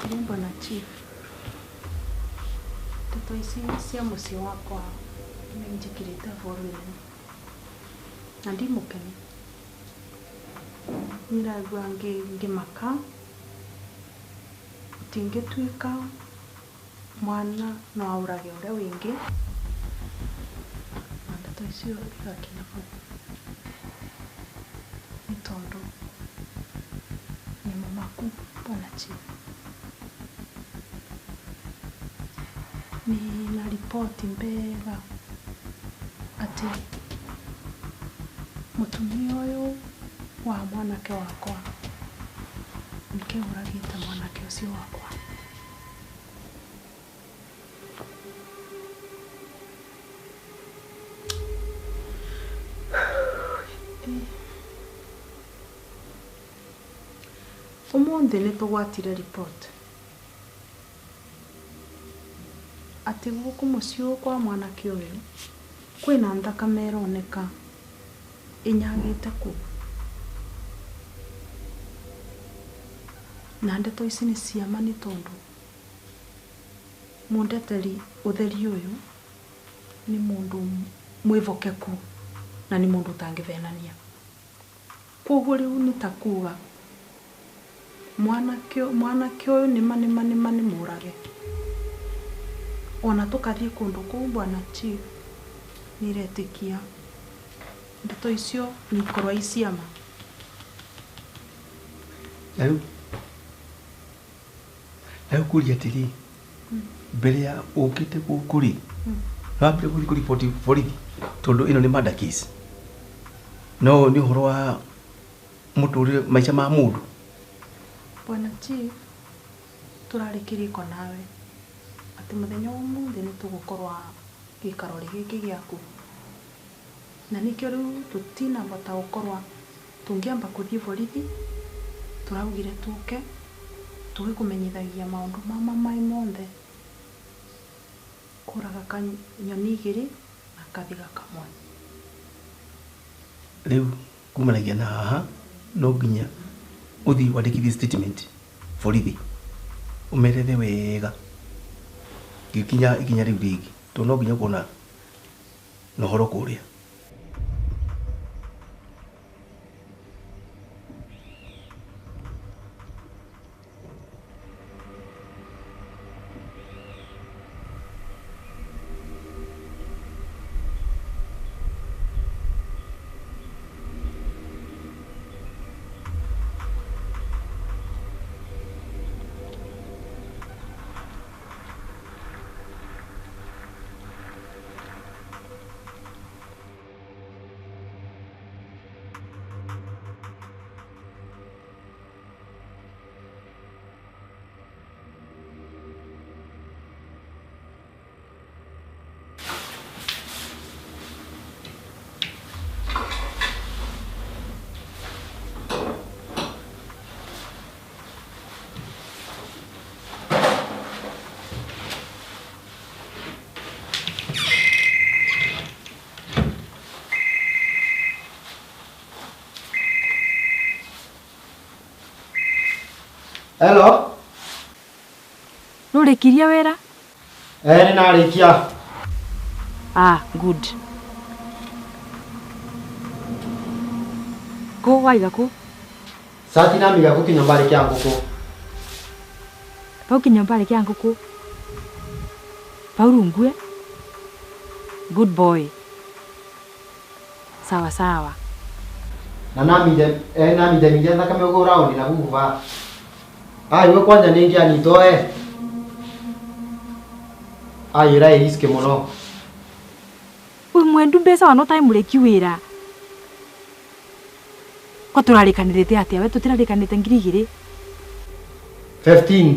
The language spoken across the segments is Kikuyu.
Ndĩretĩkire Bwana Chief. Ndeto ici cia mũciĩ wakwa nĩ njĩkĩrĩte boru nene na ndimũkenu. Nĩndagua ngĩmaka gũtingĩtuĩka mwana no aũrage ũrĩa wĩngĩ na ndeto icio igakinya hau nĩ tondũ nĩ mũmaku Bwana Chief. Nina riboti mbega atĩ mũtumia ũyũ wa mwanake wakwa nĩke ũragĩte mwanake ũcio wakwa. Ũmũthĩ nĩ tũgwatire report atĩ gũkũ mũciĩ ũyũ kwa mwanake ũyũ kwĩna thakame ĩroneka ĩnyagĩte kũu. Na ndeto ici nĩ ciama nĩ tondũ mũndeteri ũtheri ũyũ nĩ mũndũ mwĩhokeku na nĩ mũndũ ũtangĩhenania. Koguo rĩu nĩ ta kuga mwanake ũyũ nĩma nĩma nĩma nĩ mũrage. Ona tũkathiĩ kũndũ kũu Bwana Chief nĩretĩkia ndeto icio nĩ ikorwo i ciama. Na rĩu ngũria atĩrĩ, mbere ya ũkĩte gũkũ rĩ, nĩwambire gũthiĩ kũriboti borithi tondũ ĩno nĩ murder case. No nĩ ũhoro wa mũtũrĩre maica ma mũndũ. Bwana Chief, tũrarĩ kĩrĩko nawe atĩ mũthenya wa ũmũthĩ nĩ tũgũkorwo gĩikaro gĩkĩ gĩaku na nĩkĩo rĩu tũtinabota gũkorwo tũngĩamba kũthiĩ borithi tũraugire tũke tũgĩkũmenyithagia maũndũ mama mai monthe kũraga kanyoni igĩrĩ na kathiga kamwe. Rĩu kumanagia na haha no nginya ũthiĩ wandĩkithie statement borithi ũmerethe wega gĩkinya ikinya rĩu rĩngĩ tondũ no nginya ũkorwo na ũhoro kũrĩa. Hello. Nũrĩkirie wĩra? Eh, nĩnarĩkia. Ah, good. Kũ waiga kũ? Cati na miga kũ kĩnyũmbarĩ kĩa ngũkũ. Pau kĩnyũmbarĩ kĩa ngũkũ. Pau rungue. Good boy. Sawa sawa. Na naminde thakame ũguo raũndi na guguba. Ai we kwanja nĩngĩanyitwo eh. Ai ĩraĩ risk mũno. Wĩ mwendu mbeca wana ũtarĩ mũrĩki wĩra. Ko tũrarĩkanĩrĩte atĩa we tũtirarĩkanĩte 2,000? 15.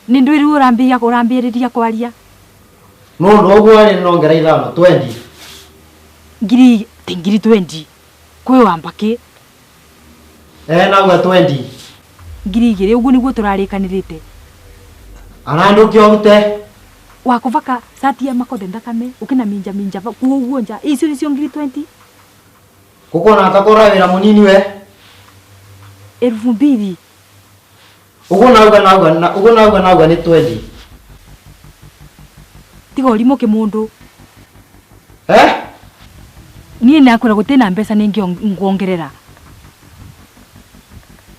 Nĩ ndũĩ rĩu ũrambĩrĩria kwaria. No ũguo rĩ nongera ithano 20. Ngiri ti ngiri 20. Kwĩ wamba kĩ? Eh, nauga 20. 2,000 ũguo nĩguo tũrarĩkanĩrĩte. Arandũke ũrute. Wakũbaka cati ya makothe thakame ũkĩna minja minja kuo ũguo nja icio nĩcio ngiri 20. Gũkona ta kũra wĩra mũnini we. 2,000. Uguo nauga nauga na uguo nauga nauga ni 20. Tiga ũrimũ kĩmũndũ. Eh? Niĩ nakwĩra gũtirĩ na mbeca nĩngĩongerera.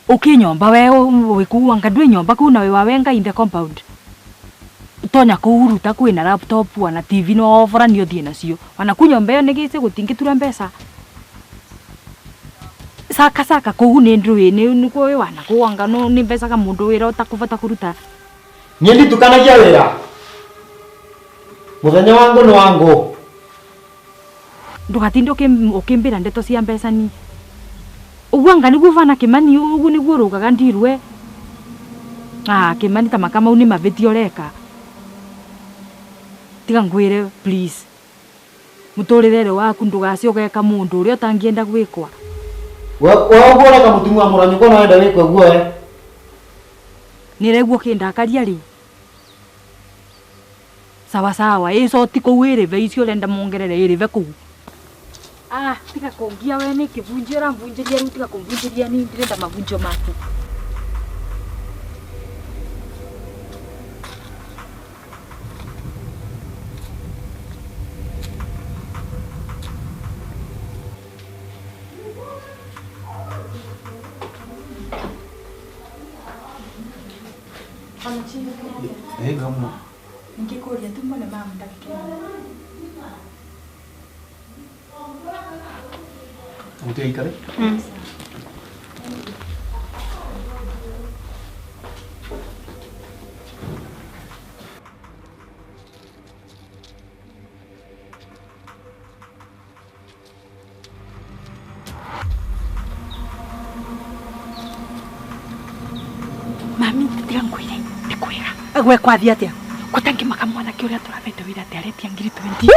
Ũkĩnyomba we wĩ kũu anga ndwĩ nyomba kũu na wĩ wa wenga in the compound. Tonya kũu ruta kwĩna laptop wana TV no ofora nĩ ũthiĩ nacio. Wana ku nyomba ĩyo nĩgĩce gũtingĩtura mbeca. Saka saka kũu nĩ ndũĩ nĩ nĩkuo wĩ wana kũu anga no nĩ mbeca ka mũndũ wĩra ũtakũbata kũruta. Niĩ nditukanagia wĩra. Mũthenya wangu nĩ wangu. Ndũgatinde ũkĩmbĩra ndeto cia mbeca ni. Ũguo anga nĩguo bana Kĩmani ũguo nĩguo ũrũgaga ndirwe. Ah Kĩmani ta maka mau nĩ mavĩtia ũreka. Tiga ngwĩre please. Mũtũrĩre waku ndũgaci ũgeka mũndũ ũrĩa ũtangĩenda gwĩkwa. We ũguo ũreka mũtumia wa mũranyũkwa no wenda wĩkwe guo we. Nĩraigua ũkĩndakaria rĩu. Sawa sawa, ĩcoti kũu ĩrĩve icio ũrenda mongerere ĩrĩve kũu. Ah, tiga kũngia we nĩ kĩbunjio ũramvunjĩria rĩu tiga kũmvunjĩria niĩ ndĩrenda mavunjio maku. Wega mũno. Ningĩkũria tu mbone mama ndagĩka ĩmwe. Ũgũtiga ikare? Mami, tiga ngwĩre, nĩ kwega. Gwe kwathiĩ atĩa? Gũtangĩmaka mwanake ũrĩa tũrabete wĩra atĩ aretia ngiri 20.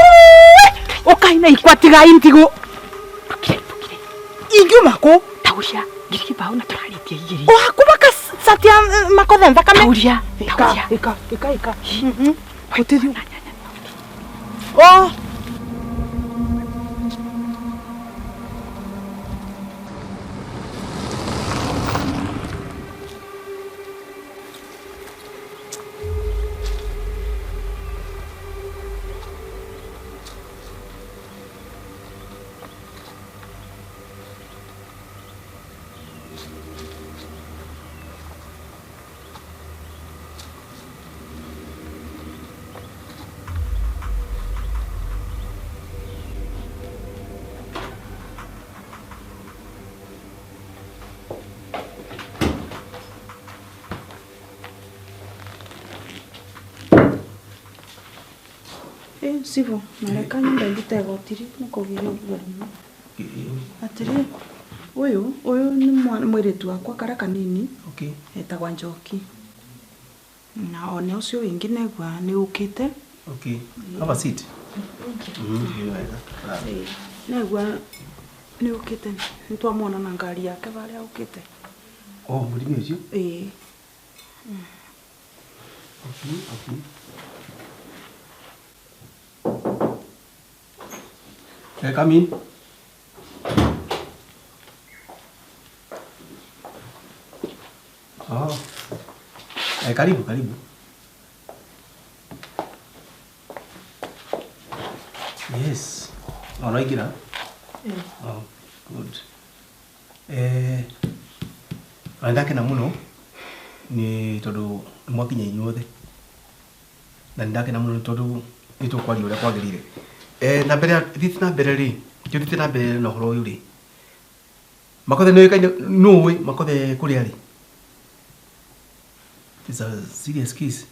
Ũkaina ikwa tigai ntigo. Ndũkire, ndũkire. Ingiuma kũ? Tauria, ngiri kĩbaũ na tũrarĩtie igĩrĩ. Ũhakubaka cati ya makothe thakame. Tauria, tauria. Ika, ika, ika. Gũtithio. Oh! Sivyo, nareka nyumba ndute igoti nĩkũgĩre ũguo. Atĩrĩ, ũyũ ũyũ nĩ mwĩrĩtu wakwa karia kanini. Okay. Etagwa Njoki. Na one ũcio wĩngĩ negua nĩ ũkĩte. Okay. Have a seat. Wega. Negua nĩ ũkĩte. Nĩtwamuona na ngari yake varĩa ũkĩte. Oh, mũrimũ ũcio? Ĩĩ. Okay, okay. Hey, come in. Oh. Hey, karibu, karibu. Yes. Oh, no, igira. Oh, good. Eh, ndakena muno ni tondu mwakinya inyuothe. Na ndakena muno tondu ni tukwaria uria kwagirire. Na mbere thithi na mbere ri thithi na mbere na horo uyu ri Makothe nĩ ũĩkaine nũĩ Makothe kũrĩa rĩ. It's a serious case.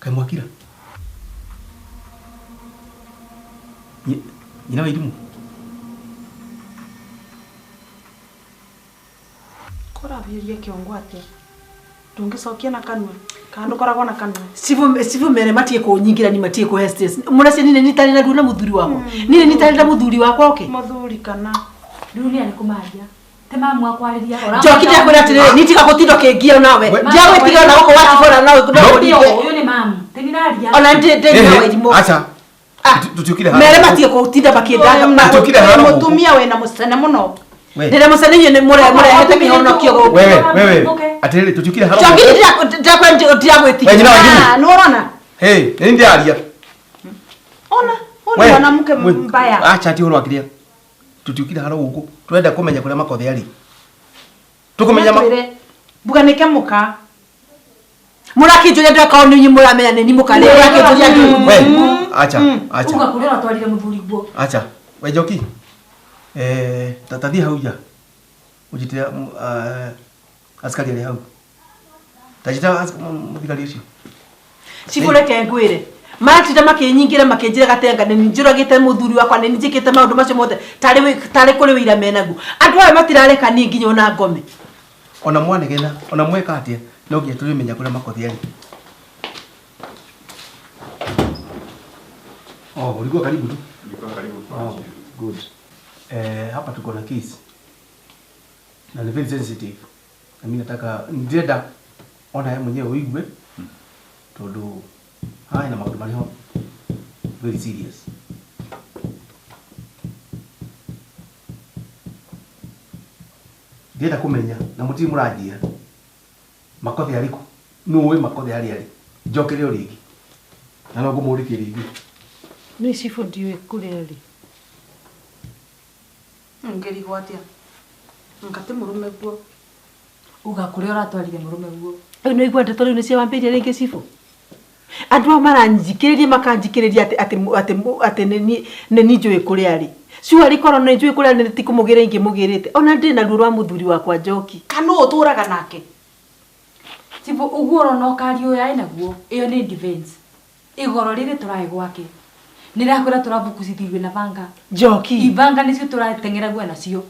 Kaĩ mwakira? Nyina wa irimũ? Kũrathĩrĩria kĩongo atĩa? Ndũngĩcokia na kanua. Kana ndũkoragwo na kanua. Sivyo mere matie kũnyingira ni matie kũhe stress. Mũracia nini nitari na ruo na mũthuri wakwa. Nini nitari na mũthuri wakwa okay. Mũthuri kana Rĩu nĩ arĩkũmaria. Te mamu akwarĩria. Njoki ndakwĩra atĩrĩrĩ nitiga gũtinda ũkĩngia nawe. Ndiagwĩtiga ona gũkũ watibora nawe Ũyũ nĩ mamu. Te nĩraria. Ona ndĩ na irimũ. Acha. Tutiukire haro. Mere matie kutinda makiendaga. Tutiukire haro. Mutumia wena mucene muno. Ndire mucene inyuĩ nĩ murehete kĩhonokio gũkũ. Wewe wewe. Atiriri tutiukire haro. Njoki ndiragwĩtigĩra. Nyina wa Njimu. Nĩ ũrona? Hey, nĩ ndiaria. Ona, ona mwanamke mbaya. Acha ti ũhoro wa kĩrĩa. Tutiukire haro gũkũ. Turenda kũmenya kũrĩa Makothe arĩ. Tukumenya mbuga nĩke mũka. Mũrakĩnjũria ndakaona nĩ inyuĩ mũramenya nĩ ni mũka rĩ mũrakĩnjũria ndũ. We, acha, acha. Uga kũrĩa ũratwarire mũthuri guo. Acha. We Njoki. Tathiĩ hau nja. Ũnjĩtĩre askari arĩa hau. Tanjĩta mũthigari ũcio. Cibũ reke ngwĩre. Maratinda makĩnyingĩra makĩnjĩra gatenga nĩ njũragĩte mũthuri wakwa nĩ njĩkĩte maũndũ macio mothe tarĩ kũrĩ wĩira menaguo. Andũ aya matirareka niĩ nginya ona ngome. Ona mwanegena, ona mweka atĩa no nginya tũrĩmenya kũrĩa Makothe arĩ. Oh, ulikuwa karibu tu. Nilikuwa karibu. Oh, good. Hapa tuko na case. Na ni very sensitive. Na mimi nataka ndĩrenda ona ye mwenyewe uigue tondu haya na maũndũ marĩ ho very serious. Ndĩrenda kũmenya na mũtirĩ mũranjĩra Makothe arĩ kũ, nũ ũĩ Makothe harĩa arĩ, njokere o rĩngĩ na no ngũmũrĩtie rĩngĩ. Nĩ cibũ ndiũĩ kũrĩa arĩ. Ngĩrigwo atĩa ngate mũrũme guo. Uga kũrĩa ũratwarire mũrũme guo. Rĩu nĩ igua ndeto rĩu nĩ ciawambĩrĩria rĩngĩ cibũ. Andũ aya maranjikĩrĩria makanjikĩrĩria atĩ atĩ atĩ atĩ nĩ nĩ njũĩ kũrĩa arĩ. Sure korwo nĩ njũĩ kũrĩa arĩ ti kũmũgĩra ingĩmũgĩrĩte. Ona ndĩ na ruo rwa mũthuri wakwa Njoki. Kana ũtũraga nake? Cibũ ũguo ũrona ũkari ũyũ arĩ naguo ĩyo nĩ defense. Igoro rĩrĩ tũraĩ gwake. Nĩrakwĩra tũrabukucithirio na banga. Njoki. Ibanga nĩcio tũrateng'eragio nacio.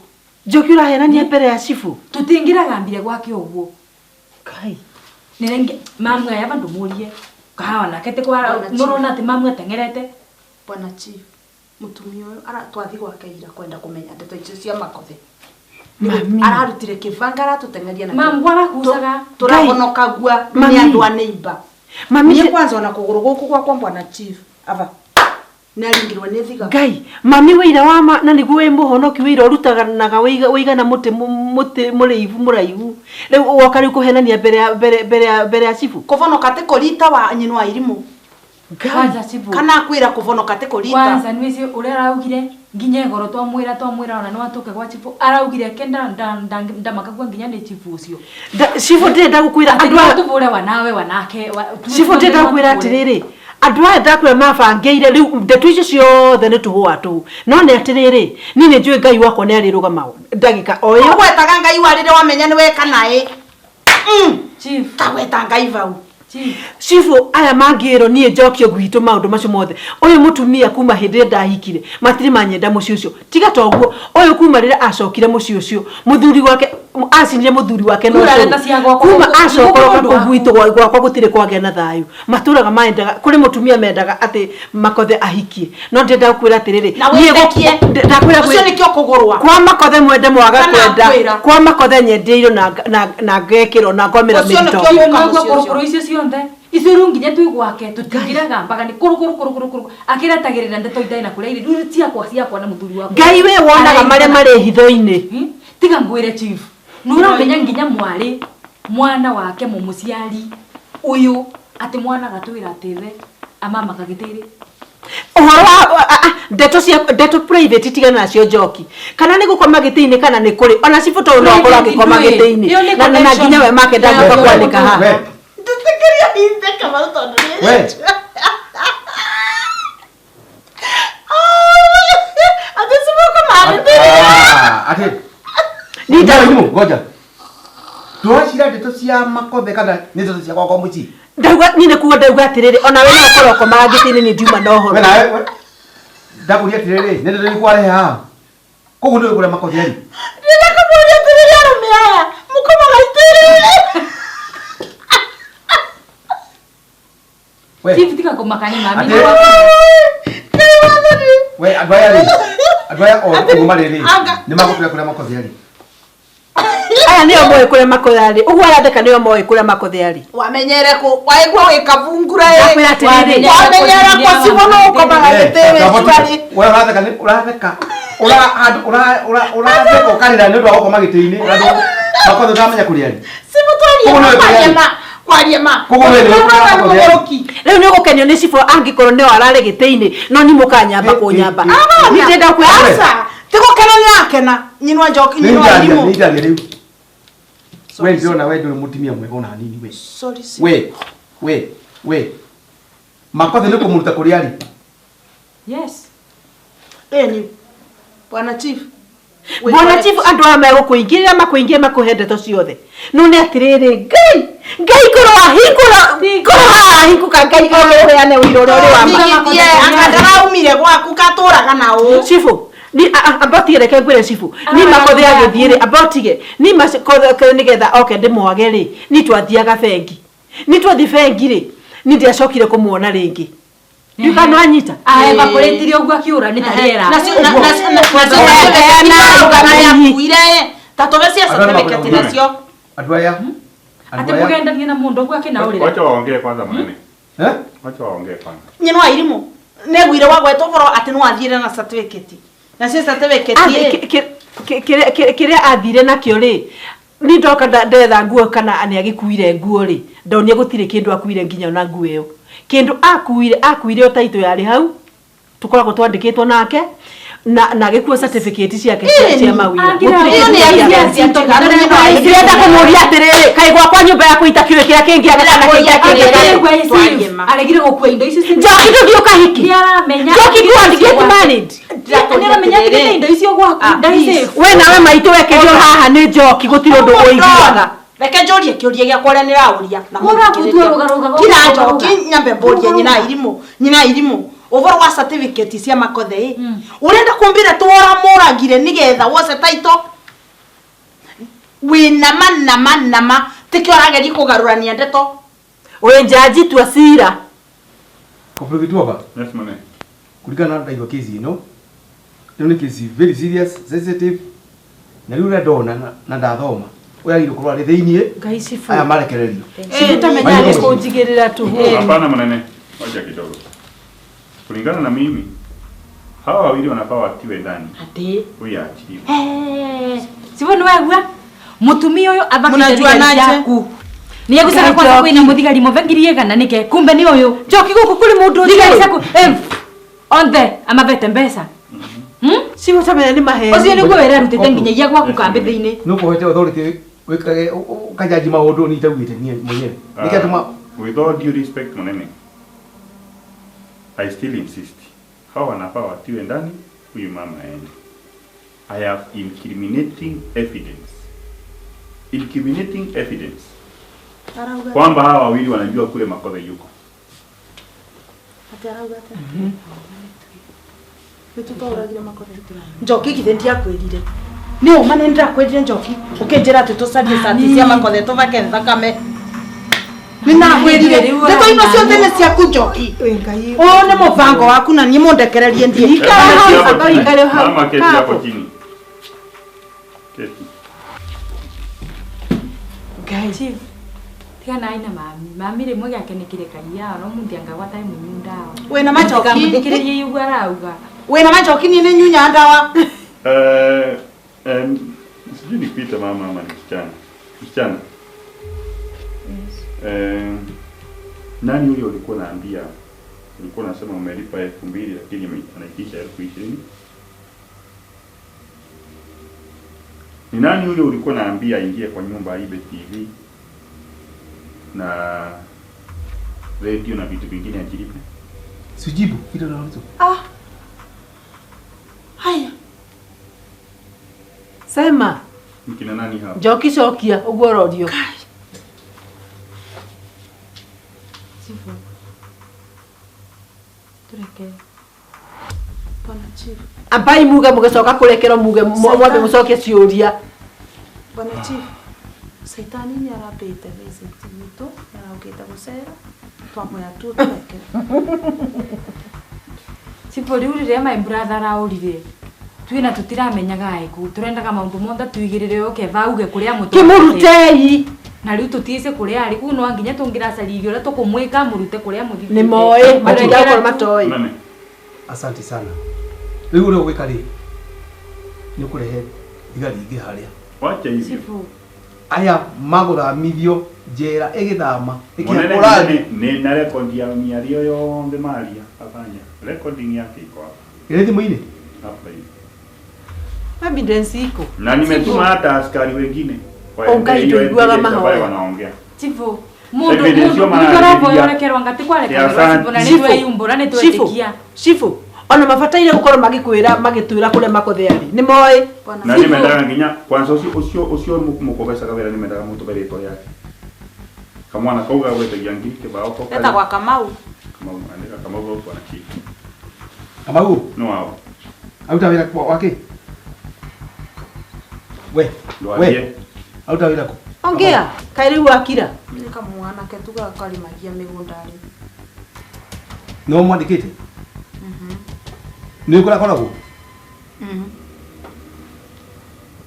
Njoki ũrahenania mbere ya cibũ. Tũtingĩragambire gwake ũguo. Kai. Nĩrenge mamwe aya bandũ mũrie. Kahawa nake ti kwa nũrona atĩ mamwe ateng'erete. Bwana Chief, mũtumia ũyũ aratwathi gwake ira kwenda kũmenya ndeto icio cia Makothe. Mami. Ararutire kĩbanga aratũteng'eria nakĩo. Mamu arakucaga. Tũrahonokagua nĩ andũ a neighbor. Mami niĩ kwanza ona kũgũrũ gũkũ gwakwa Bwana Chief aba nĩaringirwo nĩ thiga. Ngai, mami wĩira wa ma na nĩguo wĩ mũhonoki wĩira ũrutanaga wĩigana mũtĩ mũtĩ mũraihu mũraihu. Rĩu woka rĩu kũhenania mbere ya mbere mbere ya mbere ya cibũ. Kũvonoka ti kũrita wa nyina wa irimũ. Kwanza cibũ. Kana akwĩra kũvonoka ti kũrita. Kwanza nĩwĩci ũrĩa araugire nginya igoro twamwĩra ona no atũke gwa cibũ araugire ke ndamakagua nginya nĩ cibũ ũcio. Cibũ ndĩrenda gũkwĩra andũ aya tũbũre wanawe wanake. Cibũ ndĩrenda gũkwĩra atĩrĩrĩ andũ aya ndakwĩra mabangĩire rĩu ndeto icio ciothe nĩ tũhũa tũu no nĩ atĩrĩrĩ niĩ nĩ njũĩ Ngai wakwa nĩ arĩrũgama ndagĩka o ĩyo. Ũgwetaga Ngai wa rĩrĩa wamenya nĩ weka naĩ. Chief. Kagweta Ngai vau. Cibũ aya mangĩrwo niĩ njokio gwitũ maũndũ macio mothe. Ũyũ mũtumia kuma hĩndĩ ĩrĩa ndahikire matirĩ manyenda mũciĩ ũcio. Tiga to ũguo ũyũ kuma rĩrĩa acokire mũciĩ ũcio mũthuri wake acinire mũthuri wake no kuma acoka kũu gwitũ gwakwa gũtirĩ kwagĩa na thayũ. Matũraga mendaga kũrĩ mũtumia mendaga atĩ Makothe ahikie no ndĩrenda gũkwĩra atĩrĩrĩ niĩ ndakwĩra ũcio nĩkĩo kũgũrwa kwa Makothe mwende mwaga kwenda kwa Makothe nyendeirwo na ngekĩrwo na ngomĩra mĩrito. Kũrũkũrũ icio ciothe icio rĩu nginya twĩ gwake tũtingĩraga mbaga nĩ kũrũkũrũ kũrũkũrũ kũrũkũrũ akĩretagĩrĩra ndeto itarĩ na kũrĩa irĩ rĩu ciakwa ciakwa na mũthuri wakwa. Ngai we wonaga marĩa marĩ hitho-inĩ. Tiga ngwĩre chief nũramenya nginya mwarĩ mwana wake mũmũciari ũyũ atĩ mwana gatwĩra atĩ the amama gagĩtĩrĩ ũhoro wa ndeto cia ndeto private tigana nacio Njoki kana nĩ gũkoma gĩtĩ-inĩ kana nĩ kũrĩ ona cibũ tondũ no akorwo agĩkoma gĩtĩ-inĩ na nginya we make ndangĩũka kwanĩka haha. Ndĩtĩkĩria itheka mau tondũ nĩ atĩ cibũ kũmarĩtĩria. Atĩ Nĩ ngoja. Twacira ndeto cia Makothe kana nĩ ndeto cia gwakwa mũciĩ. Ndauga niĩ nĩ kuga ndauga atĩrĩrĩ ona we no ũkorwo ũkomaga gĩtĩ-inĩ nĩ ndiuma na ũhoro. We nawe ndakũria atĩrĩrĩ nĩ ndeto irĩkũ warehe haha? Koguo nĩũĩ kũrĩa Makothe arĩ? Ndĩrenda kũmũria atĩrĩrĩ arũme aya mũkomaga itĩrĩ. Chief tiga kũmaka nĩ mami. We andũ aya rĩ andũ aya othe ũguo marĩ rĩ nĩ magũtwĩra kũrĩa Makothe arĩ. Aya nĩo moĩ kũrĩa Makothe arĩ. Ũguo aratheka nĩo moĩ kũrĩa Makothe arĩ. Wamenyere ku waigua wikavungura e. Ndakwĩra atĩrĩrĩ. Wamenyere ku cibo no ukomaga gĩtĩ wĩ cuari. We ũratheka nĩ ũratheka. Ura ura ura uratheka ũkarĩra nĩ ũndũ wa gũkoma gĩtĩ-inĩ. Makothe ũtamenya kũrĩa arĩ. Cibo twarie ma kwaria ma kwaria ma. Koguo we nĩwe kũrĩa Makothe arĩ. Rĩu nĩ ũgũkenio nĩ cibũ angĩkorwo nĩo ararĩ gĩtĩ-inĩ no ni mũkanyamba kũnyamba. Ni ndĩrenda kwĩra Aca. Tigũkena nĩ akena. Nyinwa njoki nyinwa irimũ. Nĩ njaria rĩu. We ndĩrona we ndũrĩ mũtumia mwega ona hanini we. Sorry. We we we. Makothe nĩ kũmũruta kũrĩa arĩ. Yes. Eni. Bwana Chief. Bwana Chief andũ aya megũkũingĩrĩra makũingĩre makũhe ndeto ciothe. No nĩ atĩrĩrĩ Ngai Ngai korwo ahingũra korwo hahingũka Ngai one ũheane ũira ũrĩa ũrĩ wa ma. Ndigithie anga ndaraumire gwaku katũraga na ũ. Chifu ni ambotige reke ngwĩre chifu ni Makothe agĩthiĩ rĩ ambotige ni Makothe nĩgetha oke ndĩmwage rĩ ni twathiaga bengi ni twathiĩ bengi rĩ ni ndiacokire kũmuona rĩngĩ ndikana anyita evaporatire ũguo akiũra nĩ ta rĩera. Nacio nacio ta tũbe cia certificate nacio. Andũ aya Ati mũgendagie na mũndũ ũguo akĩnaũrĩra. Wacha waongee kwanza mwanene. Eh? Wacha waongee kwanza. Nyinwa irimũ neguire wagwetwo ũhoro atĩ nĩwathiire na certificate. Nacio certificate kĩrĩa athire nakĩo rĩ ni ndoka ndetha nguo kana nĩ agĩkuire nguo rĩ ndonire gũtirĩ kĩndũ akuire nginya ona nguo ĩyo kĩndũ akuire akuire o taitũ yarĩ hau tũkoragwo twandĩkĩtwo nake na agĩkua certificate ciake cia mawĩra. Ndĩrenda kũmũria atĩrĩrĩ kaĩ gwakwa nyũmba yakwa itakĩũĩ kĩrĩa kĩngĩaga kana kĩngĩakĩrĩ. Aregire gũkua indo icio Njoki ndũthiĩ ũkahiki. Nĩaramenya. Njoki go and get married. Nĩaramenya atigĩte indo icio gwaku. We nawe maitũ wekerio haha nĩ Njoki gũtirĩ ũndũ ũiguaga. Reke njũrie kĩũria gĩakwa ũrĩa nĩraũria na kira Njoki nyambe mbũrie nyina irimũ nyina irimũ ũhoro wa certificate cia Makothe ĩ ũrenda kũmbĩra twora mũragire nĩgetha wose taito wĩna ma na ma na ma tikĩo ũrageria kũgarũrania ndeto wĩ njaji tua cira. Kopro Gituaba. Yes mwanene. Kulingana na ndaigua kesi ĩno ĩno nĩ kesi very serious sensitive na rĩu ũrĩa ndona na ndathoma ũrĩa agĩrĩirwo gũkorwo arĩ thĩiniĩ Ngai cibu aya marekererio. Cibu tamenya nĩ kũnjigĩrĩra tu. Hapana mwanene. Ngoja kidogo. Kulingana na mimi hawa wawili wanafaa watiwe ndani. Ati huyu aachiliwe. Sibo ni wegua mutumia uyu athakite thigari ciaku. Ni egũcaka kwanza kwĩna mũthigari mothe ngiri igana nĩke kumbe nĩ ũyũ. Njoki gũkũ kũrĩ mũndũ thigari ciaku onthe amabete mbeca. Cibu tamenya nĩ maheni. Ũcio nĩguo wĩra arutĩte nginyagia gwaku kambĩ thĩinĩ. Nĩ ũkũhete authority wĩkage ũkajaji maũndũ niĩ itaugĩte niĩ mwenyewe. Nĩkĩo atũma with all due respect mwanene I still insist. Hawa wanafaa watiwe ndani, huyu mama aende. I have incriminating evidence. Incriminating evidence. Kwamba hawa wawili wanajua kule Makothe yuko. Njoki githĩ ndiakwĩrire. Nĩ ũma nĩ ndĩrakwĩrire Njoki ũkĩnjĩra atĩ tũcarie cati cia Makothe tũbake thakame. Nĩ nakwĩrire ndeto ino ciothe nĩ ciaku Njoki. Ũyũ nĩ mũbango waku na niĩ mũndekererie ndiĩ. Ikara hau. Mama keti hapo chini. Keti. Ngai Chief. Tiga na aina mami. Mami rĩmwe gĩake nĩ kĩrekagia no mũndũ angagwata ĩ mũnyuu ndawa. Wĩna machoki. Kamũthikĩrĩrie ũguo arauga. Wĩna machoki niĩ nĩ nyunya ndawa. Sijui nikuite mama ama ni msichana. Msichana. Yes. Nani yule ulikuwa unaambia ulikuwa unasema umelipa 2000 lakini anaitisha 20,000? Ni nani yule ulikuwa unaambia aingie kwa nyumba aibe TV na radio na vitu vingine ajilipe? Sijibu kile unauliza. Haya. Sema. Mkina nani hapa? Njoki cokia ũguo ũrorio. Sifu. Tureke. Bwana Chief. Ambai muge mũgĩcoka kũrekerwo muge mwambe mũcokie ciũria. Bwana Chief. Saitani nĩ arambĩte visit gwitũ, nĩ araũkĩte gũcera, twamwĩra tu tũrekere. Sifu rĩu rĩrĩa my brother araũrire. Twina tutiramenyaga aiku turendaga maundu monthe tuigirire oke vauge kuria mutu kimurutei na riu tutiise kuria ari ku no nginya tungiracaririe uria tukumwika murute kuria muthithite ni moe matigakorwo matoi. Asante sana. Riu uria ugwika ri ni ukurehe thigari ingi haria wacha hivyo aya maguthamithio njera igithama ikiakurathi ni na record ya miario yonthe maria afanya recording yake iko hapa ile thimu-ini hapa hivi evidence iko na nimetuma hata askari wengine wanaongea chifu mundu mundu ngati kwarekerwo na nitwe yumbura nitwetikia chifu ona mabataire gukorwo magikwira magitwira kuria makothe ari ni moe na nimendaga nginya kwanza ucio ucio mukobecaga wira nimendaga mutu ritwa yake kamwana kauga gwetagia ngiri kibao ko etagwa Kamau. Kamau andika Kamau kwa na chifu Kamau no wao auta wira kwa wake we we auta wira ku ongea kairi wakira ni kamwana ke tuga karimagia migunda ri no mwandikite ni ukora koragwo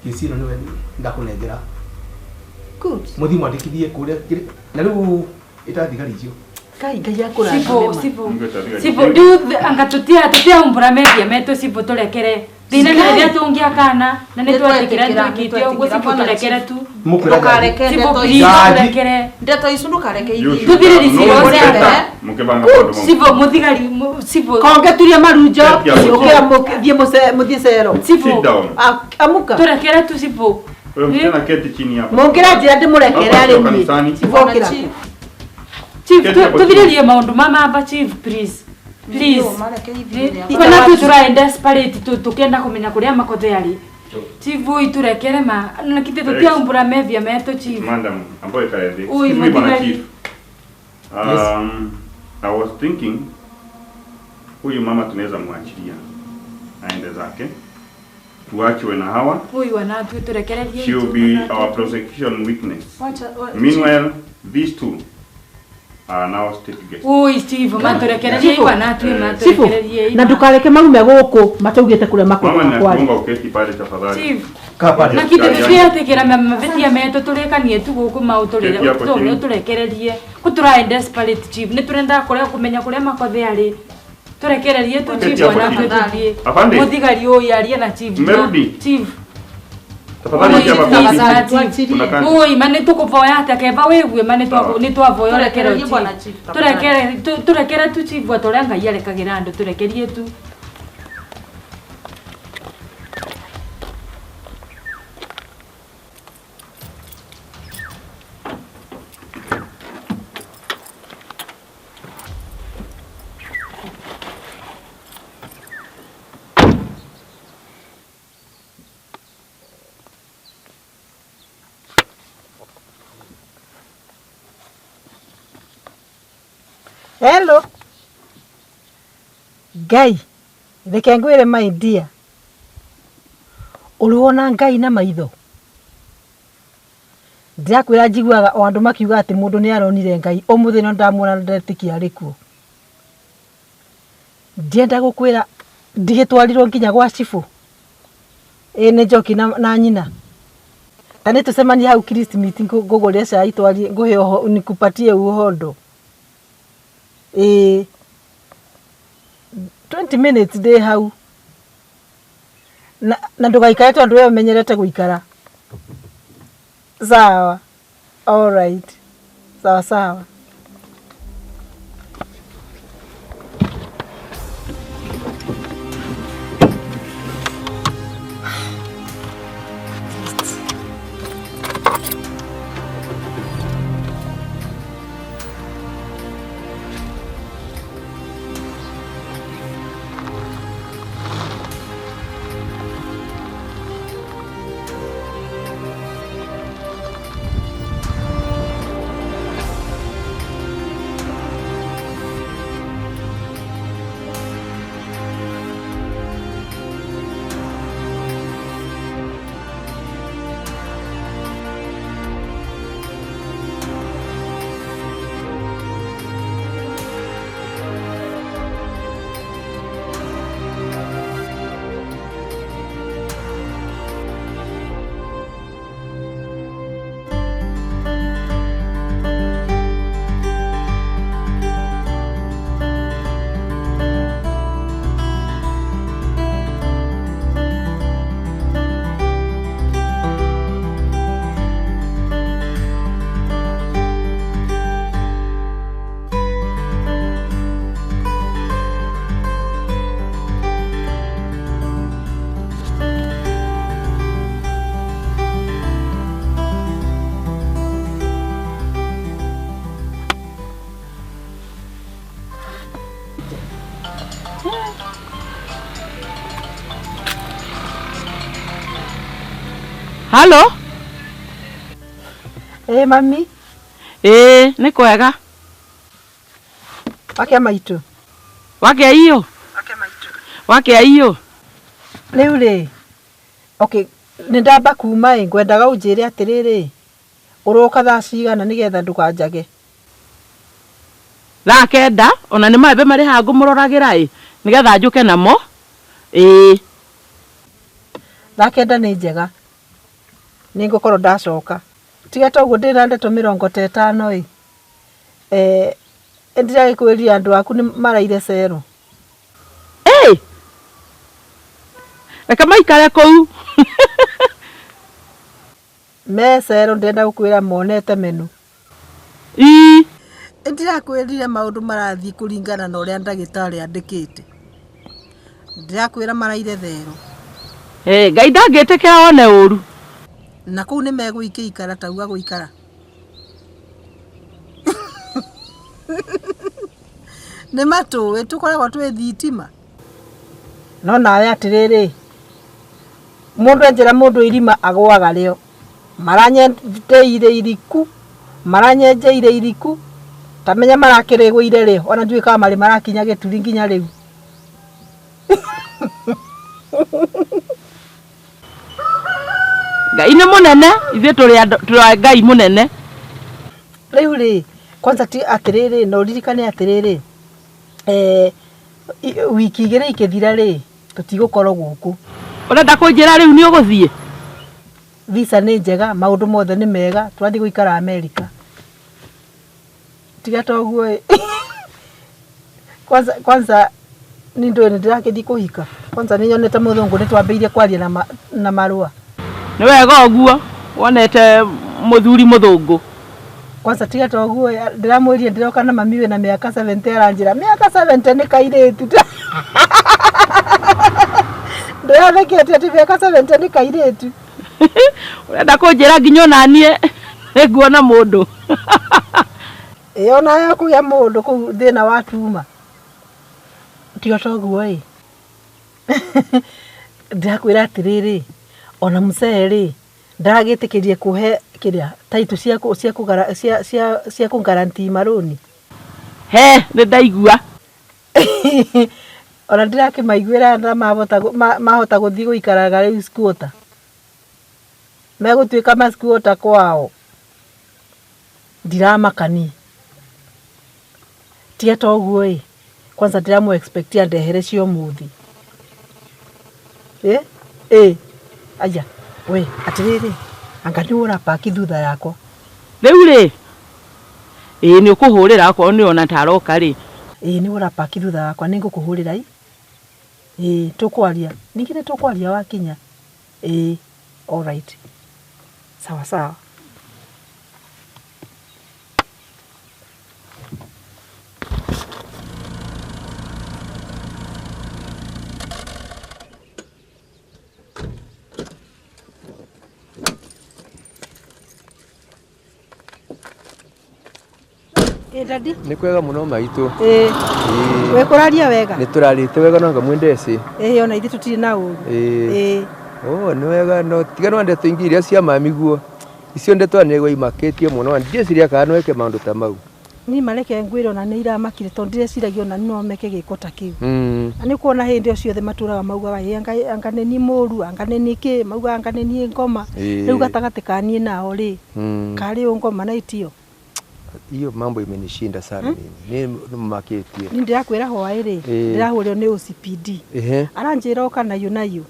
kesi ino niwe ndakunengera good muthi mwandikithie kuria na riu itathigari icio kai ngai akurathime sipo sipo riu anga tutia umbura metia metu sipo turekere thina ni riria tungiakana na ni twetikira twikite uguo sipo turekere tu ndukareke ndeto ndeto icu ndukareke ithii tuthiriricie sipo muthigari sipo konge turia marunjo ukira muthie muthie cero sipo amuka turekere tu sipo wewe msichana keti chini hapa mungira njira ndimurekere ari ni sipo ukira chief tuthiririe maundu mama aba chief please please ikona tu turae desperate tukienda kumenya kuria makothe ari chief iturekere ma na kite tutiaumbura methia meto chief madam ambaye kaende excuse me bwana chief. I was thinking huyu mama tunaweza muachilia aende zake tuachiwe na hawa huyu wanatu turekererie she will be our prosecution witness. Meanwhile these two are now state guests. Oi Steve maturekererie wanatu maturekererie na ndukareke marume guku mataugite kuria makothe mama nakuomba uketi pale tafadhali chief kapale na kite tutiatikira mavetia meto turekanie tu guku mauturire turekererie ku turae desperate chief ni turenda kuria kumenya kuria makothe ari turekererie tu chief wanatu tuthie muthigari uyu arie na chief chief tafadhali hapa. Oi mane tukuvoya atia keba wigue mane ni twavoya urekere turekere turekere tu chief atoria ngai arekagira andu turekerie tu. Hello. Ngai, reke ngwire my dear. Uri wona Ngai na maitho. Ndirakwira njiguaga o andu makiuga ati mundu ni aronire Ngai umuthi no ndamuona ndetikia ari kuo. Ndienda gukwira ndigitwarirwo nginya gwa cibu. Ĩ nĩ Njoki na nyina. Ta nĩ tũcemanie hau Christ meeting ngũgũrĩre cai twarie ngũhe nikupatie uhondo. 20 minutes ndĩ hau. Na ndũgaikare tondũ we ũmenyerete gũikara. Sawa. All right. Sawa sawa. Halo? Ĩ mami. Ĩ nĩ kwega. Wakia maitũ. Wakia iyo. Wakia iyo. Rĩu rĩ, okay, nĩ ndamba kuma ĩ, ngwendaga ũnjĩre atĩrĩrĩ, ũroka thaa cigana nĩgetha ndũkanjage. Thaa 9 ona nĩ maembe marĩ haha ngũmũroragĩra ĩ nĩgetha njũke namo. Ĩ Thaa 9 nĩ njega, nĩ ngũkorwo ndacoka. Tiga ta ũguo ndĩna ndeto 50 ĩ. Ndĩragĩkwĩrire andũ aku nĩ maraire cero. Ĩ reke maikare kũu. Me cero ndĩrenda gũkwĩra monete menu. Ii. Ndĩrakwĩrire maũndũ marathiĩ kũringana na ũrĩa ndagĩtarĩ andĩkĩte. Ndĩrakwĩra maraire thero. Ĩ Ngai ndangĩtĩkĩra wone ũru. Na kũu nĩ megũikĩikara ta uga gũikara. Nĩ matũĩ tũkoragwo twĩ thitima. No nawe atĩrĩrĩ, mũndũ enjera mũndũ irima agũaga rĩo. Maranyenjeire iriku, maranyenjeire iriku, ta menya marakĩrĩgũire rĩo, ona ndiũĩ kana marĩ marakinya gĩturi nginya rĩu. Ngai nĩ mũnene, ithuĩ tũrĩ andũ tũrĩ a Ngai mũnene. Rĩu rĩ, kwanza ti atĩrĩrĩ, na ũririkane atĩrĩrĩ, wiki 2 ikĩthira rĩ, tũtigũkorwo gũkũ. Ũrenda kũnjĩra rĩu nĩ ũgũthiĩ? Visa nĩ njega, maũndũ mothe nĩ mega, tũrathiĩ gũikara Amerika. Tiga ta ũguo ĩ. Kwanza kwanza ni ndũĩ nĩ ndĩrakĩthiĩ kũhika. Kwanza nĩ nyonete mũthũngũ nĩ twambĩrĩirie kwaria na marũa. Nĩ wega ũguo wonete mũthuri mũthũngũ. Kwanza tiga ta ũguo ĩ, ndĩramwĩrire ndĩroka na mami wĩna mĩaka 70 aranjĩra mĩaka 70 nĩ kairĩtu. Ndĩrathekete atĩ mĩaka 70 nĩ kairĩtu. Ũrenda kũnjĩra nginya ona niĩ nĩnguona mũndũ. Ĩ onawe kũgĩa mũndũ kũu thĩna wa tuma. Tiga ta ũguo ĩ. Ndĩrakwĩra atĩrĩrĩ, ona mũcee rĩ, ndaragĩtĩkĩrie kũhe kĩrĩa title cia cia kũgara cia cia cia kũ guarantee marũni. He nĩ ndaigua. Ona ndĩrakĩmaiguĩra tha mahota mahota gũthiĩ gũikaraga rĩu squatter. Megũtuĩka ma squatter kwao. Ndiramaka niĩ. Tiga ta ũguo ĩ, kwanza ndĩramũ expect andehere cia ũmũthĩ. Ĩ ĩ aya we atĩrĩrĩ, anga nĩ ũrapaki thutha yakwa. Rĩu rĩ, ĩ nĩ ũkũhũrĩra akorwo nĩ ona ta aroka rĩ. Ĩ nĩ ũrapaki thutha yakwa, nĩ ngũkũhũrĩra ĩ. Ĩ tũkwaria, ningĩ nĩ tũkwaria wakinya. Ĩ alright. Sawa sawa. Ĩ daddy. Nĩ kwega mũno maitũ. Ĩ. Wĩ kũraria wega? Nĩ tũrarĩte wega no ngamwendeci. Ĩ ona ithuĩ tũtirĩ na ũru. Ĩ. Oh, nĩ wega no tiga no ndeto ingĩ iria cia mami guo. Icio ndeto nĩguo imakĩtie mũno na ndieciria kana no eke maũndũ ta mau. Niĩ mareke ngwĩre ona nĩ iramakire tondũ ndireciiragia ona no meke gĩko ta kĩu. Na nĩ kuona hĩndĩ ĩyo ciothe matũraga maugaga ĩ anga nĩ niĩ mũru, anga nĩ niĩ kĩ, maugaga anga nĩ niĩ ngoma. Rĩu gatagatĩ ka niĩ nao rĩ, karĩ ũ ngoma na itio? Hiyo mambo imenishinda sana mimi. Nĩ makĩtie. Niĩ ndĩrakwĩra hwaĩ rĩ, ndĩrahũrĩrwo nĩ OCPD. Aranjĩra oka naiyũ naiyũ.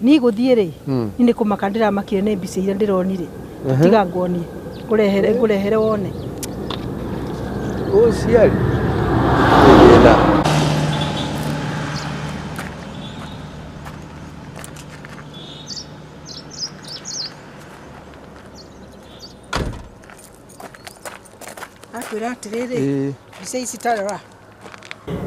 Niĩ gũthiĩ rĩ, niĩ nĩ kũmaka ndĩramakire nĩ mbica iria ndĩronire. Tiga nguonie, ngũrehere ngũrehere wone. Ũciari. Thĩna. Akwĩra atĩrĩrĩ, mbica ici ta rora.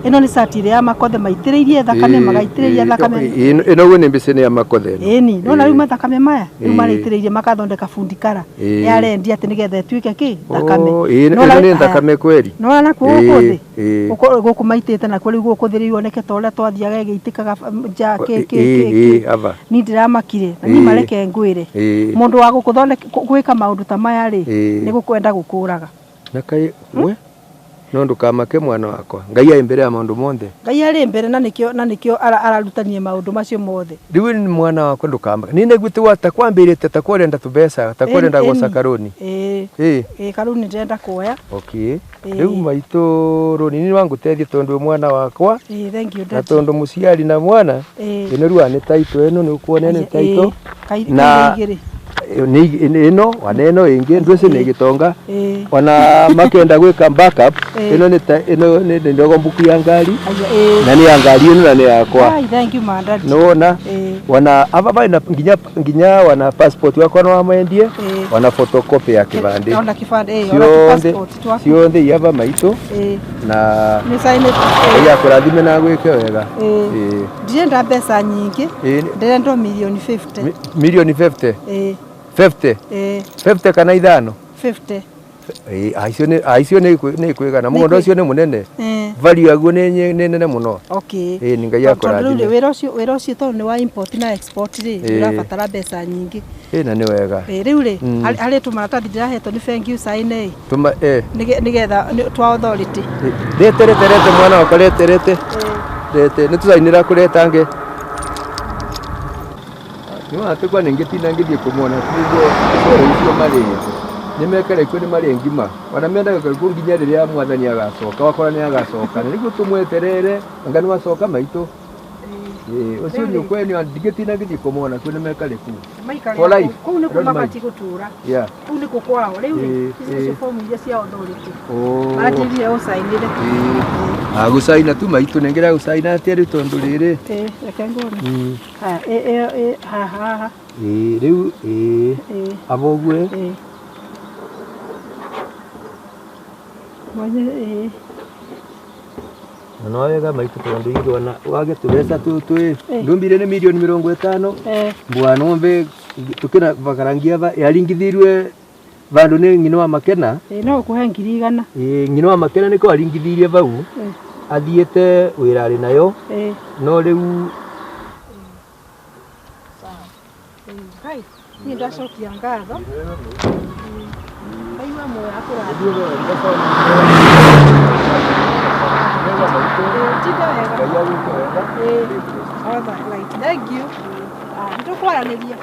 Ĩno nĩ cati ĩrĩa ya makothe maitĩrĩirie thakame magaitĩrĩria thakame. Ĩno guo nĩ mbica ya makothe ĩno. Ĩni nona rĩu mathakame maya rĩu Ĩĩ. maraitĩrĩirie makathondeka fundi kara Ĩĩ. ya rendi atĩ nĩgetha ĩtuĩke kĩ thakame. Oh, ĩĩ, Nona ĩno rĩu- nĩ thakame kweri. Nona nakuo gũkũ Ĩĩ, thĩ ĩĩ. Gũkũ maitĩte nakuo rĩu gũkũ thĩ rĩu oneke ta ũrĩa twathiaga ĩgĩitĩkaga nja kĩ kĩ Ĩĩ, kĩ ĩĩ, kĩ. ava. Ni ndĩramakire na niĩ Ĩĩ. mareke ngwĩre Ĩĩ. mũndũ wa gũkũthondeka gwĩka maũndũ ta maya rĩ Ĩĩ. nĩ gũkwenda gũkũraga. Na kaĩ we no ndũkamake mwana wakwa. Ngai arĩ mbere ya maũndũ monthe. Ngai arĩ mbere na nĩkĩo na nĩkĩo ararutania maũndũ macio mothe. Rĩu nĩ mwana wakwa ndũkamake. Nĩ ndaiguĩte wa ta kwambĩrĩte ta kũrenda tũbeca ta kũrenda Ĩni, gũca ĩni. karũni. Ĩĩ. Ĩĩ. Ĩĩ karũni ndĩrenda kuoya. Okay. Ĩĩ. Rĩu maitũ rũni nĩ wangũteithia tondũ wĩ mwana wakwa Ĩĩ, thank you na daddy. tondũ mũciari na mwana Ĩĩ. ĩno rĩu nĩ taitũ ĩno nĩ ũkuona nĩ Ĩĩ, taitũ na na igĩrĩ. nĩ ĩno wana ĩno ĩngĩ ndwĩci nĩ gĩtonga Ĩĩ. ona makenda gwĩka backup Ĩĩ. ĩno nĩ ta ĩno nĩ ndogo mbuku ya ngari Aya, ĩĩ. na nĩ ya ngari ĩno na nĩ yakwa Ai, thank you my daddy. nĩwona Ĩĩ. wana ava vari na nginya nginya wana passport wakwa no wamwendie Ĩĩ. wana photocopy ya kibande Ona kibande, ĩĩ, ona cionthe passport twaku. cionthe iava maitũ Ĩĩ. na Nĩ sign it. Ngai akũrathime na agwĩke wega. Ĩĩ. Ĩĩ. Ndirenda mbeca nyingĩ. Ĩĩ. Ndĩrenda o mirioni 50. Mirioni 50 Ĩĩ. 50 Ĩĩ. 50 kana ithano. 50. Ĩĩ, icio nĩ icio nĩ nĩ kwĩgana mũgũnda ũcio nĩ mũnene. Ĩĩ. Value yaguo nĩ nĩ nene mũno. Okay. Ĩĩ, nĩ Ngai Tondũ rĩu rĩ, akũrathime. wĩra ũcio tondũ nĩ wa import na export rĩ, Ĩĩ. ũrabatara mbeca nyingĩ. Ĩĩ, na nĩ wega. Ĩĩ, rĩu rĩ, Mm. harĩ tũmaratathi ndĩrahetwo nĩ bengi ũcaine ĩ. Tũma eh Nĩgetha twa authority. Rete rete rete mwana wakwa rete rete. Rete nĩ tũcainĩra kũretange. Nĩ watekwa nĩ ngĩtinda ngĩthiĩ kũmona nĩguo coro icio marĩ nĩ mekare kuo nĩ marĩ ngima ona mendaga gũikara kuo nginya rĩrĩa mwathani agacoka wakora nĩ agacoka na nĩguo tũmweterere anga nĩ wacoka maitũ. Ĩĩ, ũcio nĩ ũkwenio ndingĩtinda ngĩthiĩ kũmona kuo nĩ mekare kuo. Maikare For life. kũu nĩkuo Don't mind. mabatiĩ gũtũra. Yeah. Kũu nĩkuo kwao. Rĩu rĩ, Ĩĩ, ici nĩcio ĩĩ. fomu iria cia authority. Oh. Manjĩrire ũcainĩre. Agũcaina tu maitũ nengera gũcaina atĩa rĩu tondũ rĩrĩ. Ĩĩ, reke nguone. Mm. Haya, ĩ ĩ ĩ haha haha. Ĩĩ, rĩu ĩĩ Ĩĩ. aba ũguo ĩ. Ĩĩ. Mwanya ĩĩ. Na no wega maitũ tondũ ingĩona wage tũbeca tũtũ ĩ Ĩĩ. ndumbire nĩ mirioni mĩrongo ĩtano Eh. mbwanombe tukina vakarangia va yaringithiirwe vandu nĩ ng'ina wa makena. Ĩĩ, no ũkũhe 100,000. Ĩĩ, ng'ina wa makena nĩko aringithirie vau Ĩĩ. athiĩte wĩra arĩ nayo Ĩĩ. no rĩu Ngai, niĩ ndacokia ngatho. Ngai wa muoyo akũrathime. Ĩĩ, tinda wega. Ĩĩ. All right, thank you. Ah, nĩ tũkwaranĩria.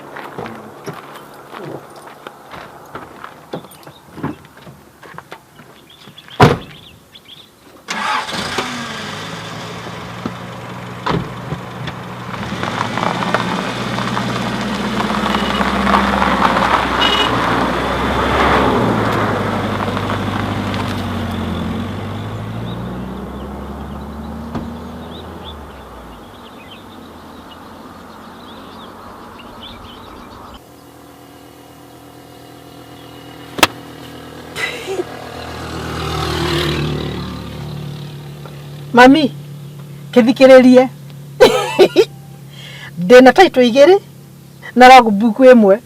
Mami, kĩthikĩrĩrie. Ndĩna taitũ igĩrĩ na logbook ĩmwe.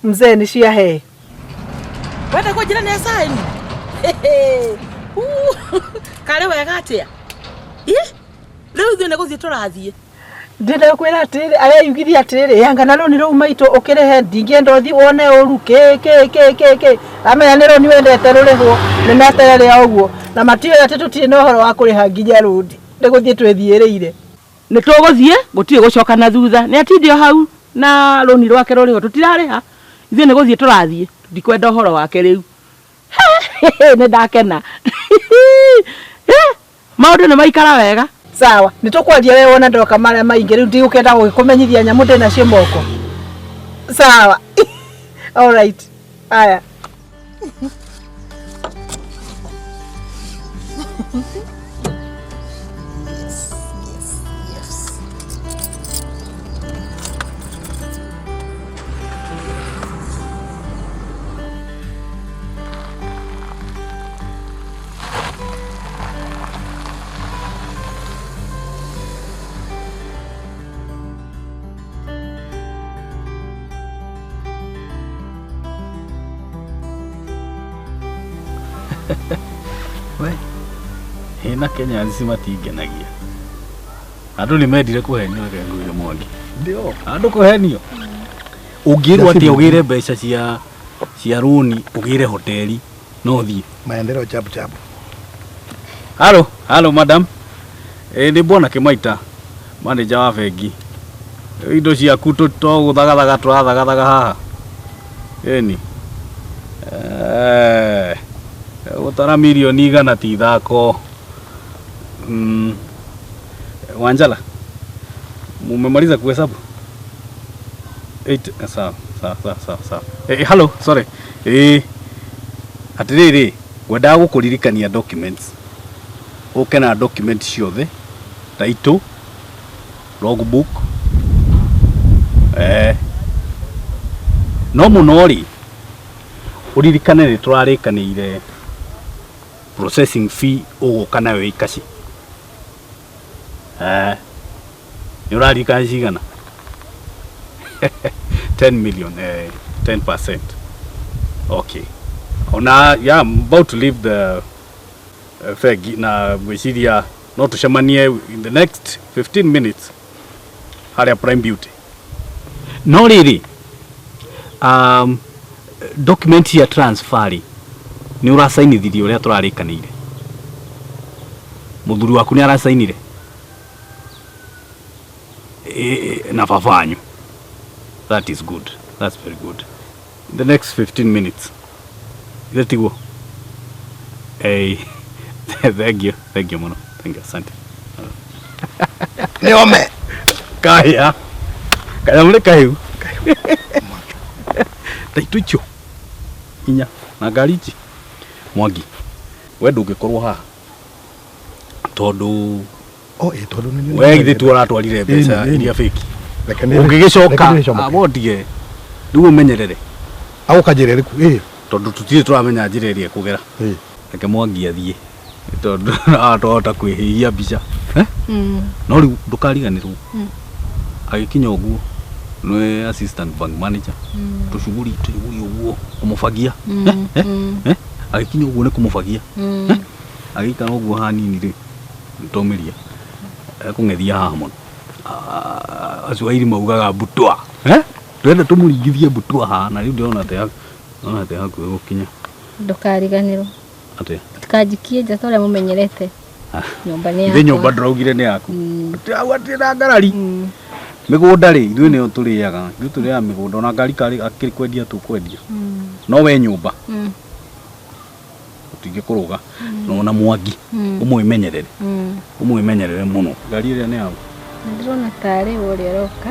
Mzee nĩ ciahee. Wenda kũnjĩra nĩ sign? Karĩ wega atĩa? Ĩ? Rĩu ithuĩ nĩ gũthiĩ tũrathiĩ. Ndĩrenda kwĩra atĩrĩrĩ, areyugithia atĩrĩrĩ, yanga na rũni rũu maitũ ũkĩrĩhe ndingĩenda ũthiĩ wone ũru kĩ kĩ kĩ kĩ kĩ. Amenya nĩ rũni wendete rũrĩhwo, nĩ meterere o ũguo. Na matiũĩ atĩ tũtirĩ na ũhoro wa kũrĩha nginya rũni. Nĩ gũthiĩ twĩthiĩrĩire. Nĩ tũgũthiĩ, gũtirĩ gũcoka na thutha. Nĩ atinde o hau na rũni rwake rũrĩhwo tũtirarĩha. Ithuĩ nĩ gũthiĩ tũrathiĩ. Ndikwenda ũhoro wake rĩu. Nĩ ndakena. Maũndũ nĩ maikara wega. Sawa, nĩ tũkwaria we wona ndoka marĩa maingĩ rĩu ndigũkĩenda gũgĩkũmenyithia nyamũ ndĩ nacio moko. Sawa. All right. Aya. We hena Kenya nci matingenagia. Andũ nĩ mendire kũhenio reke ngwĩre Mwangi. Ndio. Andũ kũhenio. Ũngĩrwo atĩ ũgĩre mbeca cia rũni ũgĩre hoteli no thiĩ. Maendeleo chapu chapu. Halo, halo madam. Nĩ Bwana Kĩmaita, manager wa bengi. Indo ciaku to gũthagathaga tũrathagathaga haha. Ĩni. Gũtara mirioni 100 ti ithako. Wanjala, mumemaliza kuhesabu? 8 sawa sawa sawa sawa. Hello, sorry. Atiriri, ngwendaga gũkũririkania documents. Ũke na document ciothe, title, logbook. No mũno rĩ, ũririkane nĩ tũrarĩkanĩire processing fee ũgũka nayo ikaci. Nĩ ũraririkana cigana? 10 million, 10%. Okay. Ona, yeah, I'm about to leave the fegi na ngwĩciria no tũcemanie in the next 15 minutes harĩa Prime Beauty. No rĩrĩ, document ya transfer rĩ, nĩ ũracainithirie ũrĩa tũrarĩkanĩire. Mũthuri waku nĩ aracainire na baba wanyu. That is good. That's very good. In the next 15 minutes. Ile tiguo. Hey, thank you. Thank you muno. Thank you. Asante. Nĩome. Kaya. Kaya mũrĩ kahiu. Taitũ icio. Inya na ngari ici. Mwangi. We ndũngĩkorwo haha. Tondũ tondũ nĩ we githĩ tu ũratwarire mbeca iria fake. Ũngĩgĩcoka abondige rĩu ũmenyerere. Agũka njĩra ĩrĩkũ? Tondũ tũtirĩ tũramenya njĩra ĩrĩa ĩkũgera. Reke Mwangi athiĩ tondũ atwahota kwĩhĩhia mbica. No rĩu ndũkariganĩrwo. Agĩkinya ũguo nĩ assistant bank manager. Tũcuguri ũguo kũmũbagia. Agĩkinya ũguo nĩ kũmũbagia. Agĩikara ũguo hanini rĩ nĩtwaumĩria. Ekũng'ethia haha mũno. Aswahili maugaga butwa. Twenda tũmũringithie butwa haha na rĩu ndĩrona atĩ hakuhĩ gũkinya. Ndũkariganĩrwo. Atĩa? Ndũkanjikie nja ta ũrĩa mũmenyerete. Nyũmba nĩ yakwa. Ithe nyũmba ndĩraugire nĩ yaku. Hau hatirĩ na ngarari. Mĩgũnda rĩ, ithuĩ nĩyo tũrĩaga. Ithuĩ tũrĩaga mĩgũnda ona ngari karĩ akĩrĩ kwendia tũkwendia. No we nyũmba. Tũtingĩkũrũga. No ona Mwangi ũmwĩmenyerere. Ũmwĩmenyerere mũno. Ngari ĩrĩa nĩ yaku. Ndĩrona tarĩ we ũrĩa ũroka.